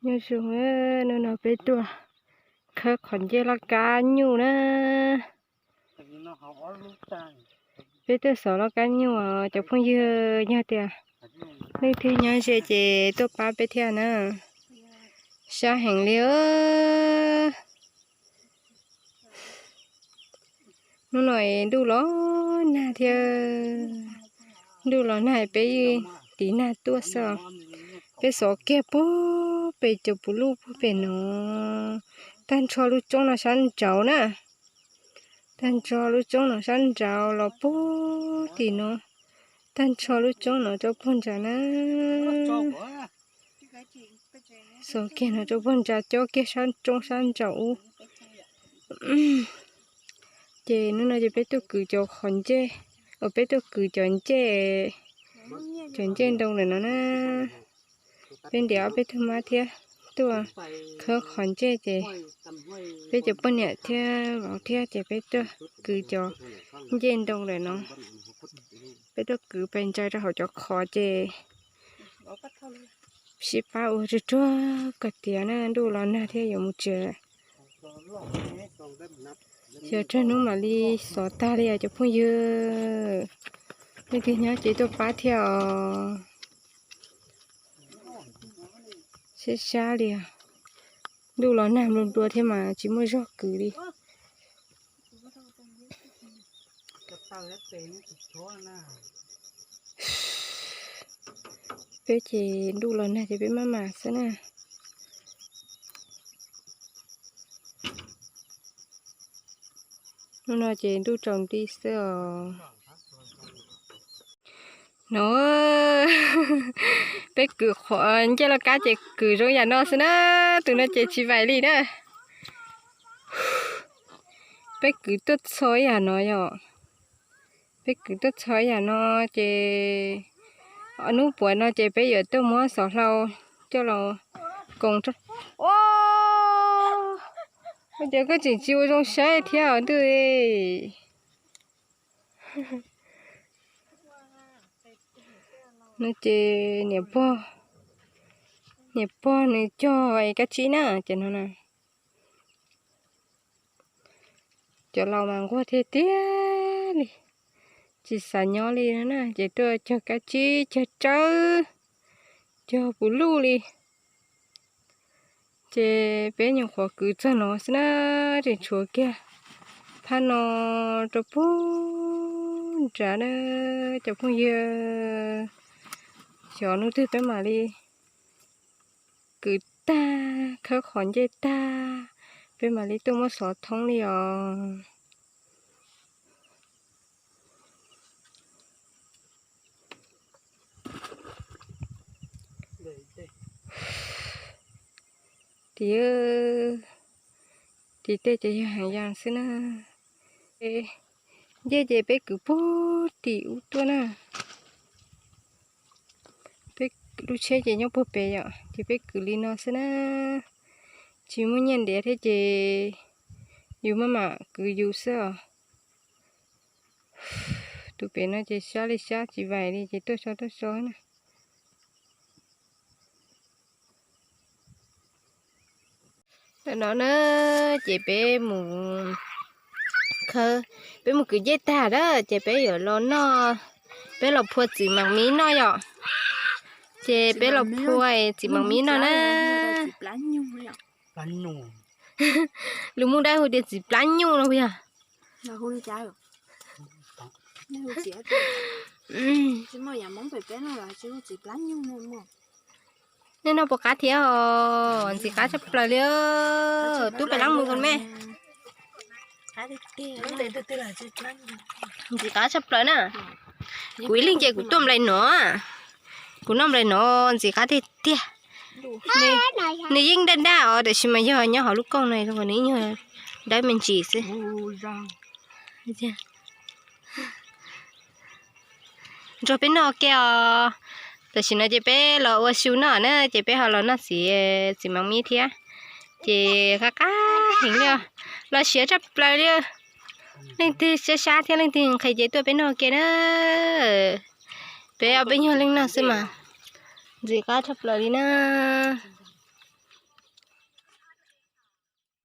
Nyob zoo, hnub no peb tuaj khawb qhov ncej loj kab nyuj na. Peb tuaj xov loj kab nyuj os cov phooj ywg, yog tias leej twg nyob ze ces tuaj pab peb thiab na. Sab heev li. Hnub no es ntuj los nag thiab, ntuj los nag peb tiv nag tuaj xwb. Peb xov kiag puag pem cov puv luj puag pem no, tag nrho lub roob no sab nraud na, tag nrho lub roob no sab nraud los puag tim no, tag nrho lub roob no rau puag nrad na. Xov kiag no rau puag nrad, cob kiag sab roob sab nraud ub. Ces hnub no ces peb tuaj kwv cov qhov ncej, uas peb tuaj kwv cov ncej, cov ncej ntoo lawm no na. Peb ntiav ob peb tug mab thiab tuaj khawb qhov ncej ces peb cov poj niam thiab vauv thiab ces peb tuaj kwv cov ncej ntoo lawm no. Peb tuaj kwv pes ntsais rau hauv cov qhov ces sib pab ua ruag ruag kom tiav na, ntuj los nag thiab yuav mus tsev. Xyov tsawg hnub mam li xov tag li os cov phooj ywg. Leej twg nyob ces tuaj pab thiab os. Sab sab li os. Ntuj los nag nplua nplua thiab mas tsis muaj zog kwv li. Peb ces ntuj los nag ces peb maj mam xwb na. Hnub no ces ntuj tsaus nti xwb os. No, peb kwv qhov ncej loj kab ces kwv zoo yam no xwb na, tus no ces tsis vaim li na. Peb kwv tuaj txog ib yam no yom. Peb kwv tuaj txog ib yam no ces hnub puav no ces peb yuav tuaj muab xov hlau coj los koom rau. Ua, ua cas koj tseem tsis ua zoo saib thiab os ntuj. No ces niam pog, niam pog nws cog es kab tsib na ces no na. Cov laus mas nquag tiag tiag li, tsis xav nyob li no na ces tuaj cog kab tsib, cog rawv, cog puv luj li. Ces peb nyuam qhuav kwv txog no xwb na, tseem tshuav kiag phab no rau puag nrad na cov phooj ywg. Xyov hnub twg peb mam li kwv tag, khawb qhov ncej tag, peb mam li tuaj muab xov thoob li os. Tim, tim tej ces yog heev yas xwb na. Ncej ces peb kwv puag tim ub tuaj na. Peb lub tsheb ces nyob puag pem yom, ces peb kwv li no xwb na. Tsis muaj nyiaj ntiav thiab ces yus maj mam kwv yus xwb os. Tus pem no ces sab li sab tsis vaim li ces tuaj so tuaj so na. Ntawm no na, ces peb mus khawb, peb mus kwv ncej tag na ces peb yuav los noj, peb los phua txiv mam mib noj yom. Ces peb los phua txiv mam mib noj na. Lus Hmoob Dawb hu tias txiv plab nyuj no puas yog? Nej noj puas qab thiab os? Ntxim qab tshaj plaws li. Tub pem lab mus ko me. Ntxim qab tshaj plaws na. Kuv ib leeg ces kuv tuaj nplai no, kuv noj nplai no ntxim qab tiag tiag. Nws yeej daj daj os, tab sis mas yog nyob hauv lub kooj no nws ib nyuag dawb me ntsis xwb. Nrog peb noj ke os. Tam sim no ces peb los ua su noj na, ces peb ho los noj txiv, txiv mam mib thiab. Ces qab qab heev li os, los siav tshaj plaws li. Leej twg sab sab thiab leej twg nqhis ces tuaj peb noj ke na. Peb ob peb nyuag leej noj xwb mas ntxim qab tshaj plaws li na.